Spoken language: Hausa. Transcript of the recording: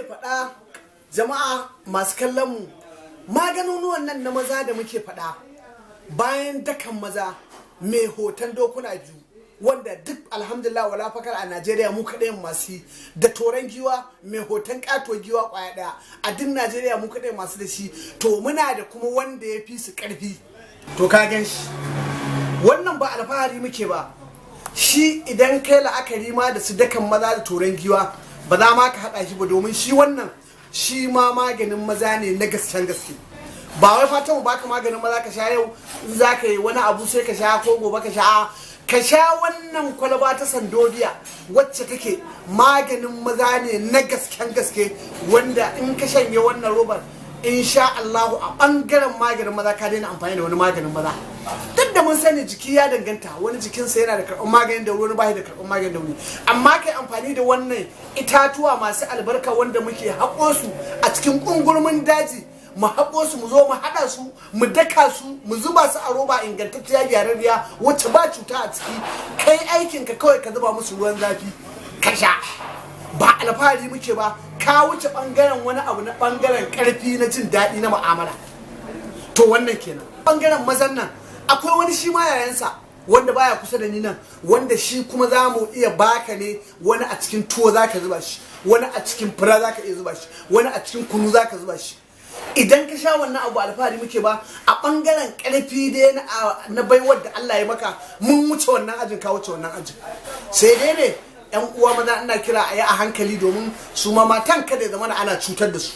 Faɗa, jama'a masu kallon mu, maganunuwan nan na maza da muke faɗa, bayan dakan maza mai hoton dokuna biyu, wanda duk alhamdulillah wala fakar a Najeriya mu kaɗai masu yi, da toron giwa mai hoton ƙato giwa ƙwaya ɗaya, a duk Najeriya mu kaɗai masu da shi. To muna da kuma wanda ya fi su ƙarfi. To ka gan shi, wannan ba alfahari muke ba. Shi idan kai la'akari ma da su dakan maza da toron giwa, ba za ma ka haɗa shi ba, domin shi wannan shi ma maganin maza ne na gasken gaske. Ba wai fatan mu baka maganin maza ka sha yau, in za ka yi wani abu sai ka sha, ko gobe ka sha. Ka sha wannan kwalaba ta Sandobiya, wacce take maganin maza ne na gasken gaske, wanda in ka shanye wannan robar, insha Allahu a bangaren maganin maza ka daina amfani da wani maganin maza. Duk da mun sani jiki ya danganta, wani jikinsa yana da karɓar maganin da wuri, wani ba da karɓar maganin da wuri, amma kai amfani da wannan itatuwa masu albarka wanda muke haƙo su a cikin ƙungurmin daji, mu haƙo su, mu zo mu haɗa su, mu daka su, mu zuba su a roba ingantacciya, gyararriya, wacce ba cuta a ciki. Kai aikin ka kawai ka zuba musu ruwan zafi ka sha. Ba alfahari muke ba. Ka wuce bangaren wani abu na bangaren karfi na jin daɗi na mu'amala. To wannan kenan. Bangaren mazan nan akwai wani shi ma yayansa wanda baya kusa da ni nan, wanda shi kuma za mu iya baka ne. Wani a cikin tuwo za ka zuba shi, wani a cikin fura za ka iya zuba shi, wani a cikin kunu za ka zuba shi. Idan ka sha wannan abu, alfahari muke ba, a bangaren karfi dai na baiwar da Allah ya maka, mun wuce wannan ajin, ka wuce wannan ajin. Sai dai ne yan uwa maza ina kira a yi a hankali, domin su ma matan kada ya zama ana cutar da su.